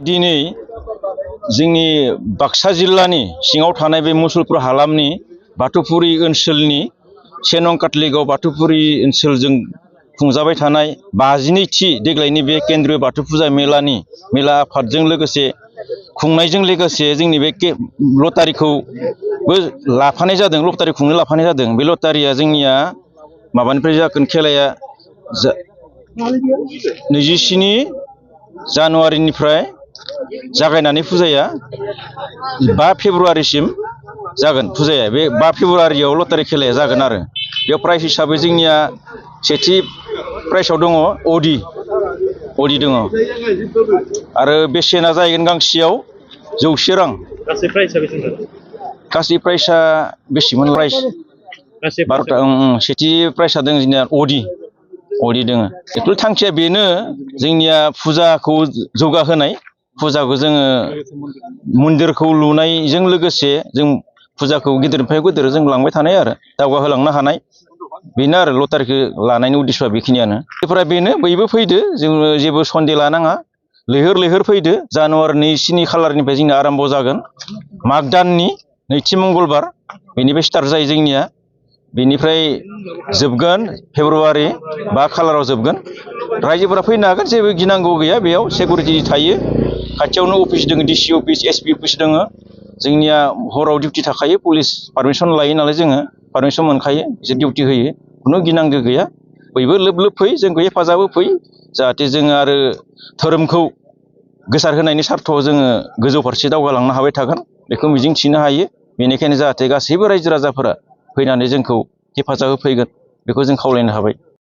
दिनै जोंनि बाक्सा जिल्लानि सिङाव थानाय बे मुसलपुर हालामनि बाथौफुरि ओनसोलनि 1 नं काटलिगाव बाथौफुरि ओनसोलजों खुंजाबाय थानाय 52थि देग्लायनि बे केन्द्रीय बाथौ फुजा मेला आफादजों लोगोसे खुंनायजों लोगोसे जोंनि बे लटारिखौबो लाफानाय जादों। लटारि खुंनो लाफानाय जादों। बे लटारिया जोंनिया माबानिफ्राय जागोन। खेलाया 27 जानुवारिनिफ्राय जागायनानै फुजाया 5 फेब्रुवारिसिम जागोन। फुजाया बे 5 फेब्रुवारियाव लटारि खेलाया जागोन आरो बेयाव प्राइज हिसाबै जोंनिया सेथि प्राइजआव दङ अडि दङ आरो बेसेना जाहैगोन गांसेयाव 100 रां। गासै प्राइजआ बेसेमोन? प्राइज 12टा। सेथि प्राइजआ दङ जोंनिया अडि दङ। एक्चुअलि थांखिया बेनो जोंनिया फुजाखौ जौगाहोनाय। फुजाखौ जोङो मन्दिरखौ लुनायजों लोगोसे जों फुजाखौ गिदिरनिफ्राय गिदिर जों लांबाय थानाय आरो दावगाहोलांनो हानाय बेनो आरो लटारिखौ लानायनि उद्देश्यआ बेखिनियानो। बेनिफ्राय बेनो बयबो फैदो, जोङो जेबो सन्देह लानाङा, लैहोर फैदो। जानुवारिनि 2 खालारनिफ्राय जोंना आरम्भ जागोन। माग दाननि 2थि मंगलबार बेनिफ्राय स्टार्ट जायो जोंनिया। बेनिफ्राय जोबगोन फेब्रुवारि 5 खालाराव जोबगोन। रायजोफोरा फैनो हागोन, जेबो गिनांगौ गैया। बेयाव सिकिउरिटि थायो। खाथियावनो अफिस दङ, डिसि अफिस, एसपि अफिस दङ। जोंनिया हराव डिउटि थाखायो। पुलिस पारमिसन लायो नालाय, जोङो पारमिसन मोनखायो, बिसोर डिउटि होयो। खुनु गिनांगौ गैया। बयबो लोब फै, जोंखौ हेफाजाब होफै, जाहाथे जोङो आरो धोरोमखौ गोसार होनायनि सार्थआव जोङो गोजौ फारसे दावगालांनो हाबाय थागोन बेखौ मिजिंथिनो हायो। बेनिखायनो जाहाथे गासैबो रायजो राजाफोरा फैनानै जोंखौ हेफाजाब होफैगोन बेखौ जों खावलायनो हाबाय।